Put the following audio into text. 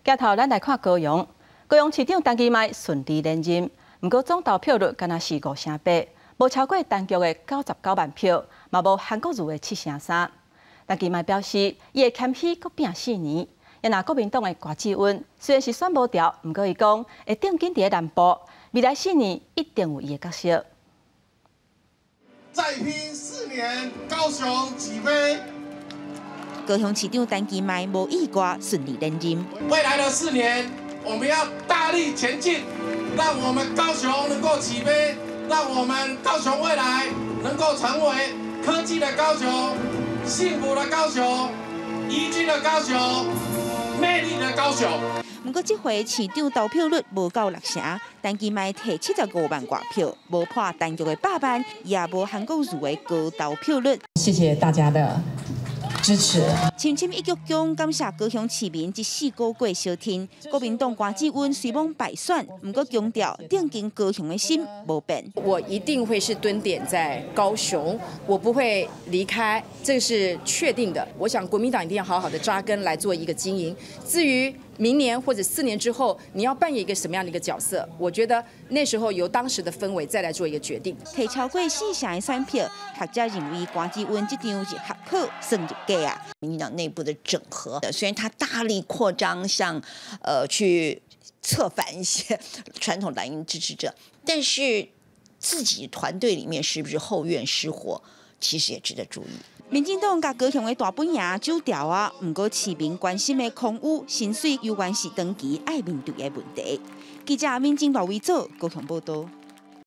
鏡頭咱來看高雄，高雄市長陳其邁順利連任，毋過總投票率干焦是5成8，無超過陳菊的99萬票，嘛無韓國瑜的7成3。陳其邁表示，伊會謙虛閣拼四年。啊若國民黨的柯志恩雖然是選無著，毋過伊講會定緊佇南部，未來四年一定有伊的角色。再拼四年，高雄起飛。高雄市長陳其邁無意外順利連任。未來的四年，我們要大力前進，讓我們高雄能夠起飛，讓我們高雄未來能夠成為科技的高雄、幸福的高雄、宜居的高雄、魅力的高雄。毋過這回市長投票率無夠6成，陳其邁提75萬外票，無破陳菊的100萬，也無韓國瑜的高投票率。謝謝大家的支持。深深一鞠躬，感謝高雄市民這4個月相挺。國民黨柯志恩雖罔敗選，毋過強調定經高雄的心無變。我一定會是蹲點在高雄，我不會離開，這是確定的。我想國民黨一定要好好的扎根來做一個經營。至於明年或者4年之後，你要扮演一個什麼樣的一個角色？我覺得那時候由當時的氛圍再來做一個決定。提超過4成的選票，學者認為柯志恩這場是合考算入格啊。民進黨內部的整合，雖然他大力擴張，像去策反一些傳統藍營支持者，但是自己團隊裡面是不是後院失火，其實也值得注意。民進黨共高雄的大本營走掉啊，毋過市民關心的空污、薪水猶原是長期愛面對的問題。記者民進羅維祖高雄報道。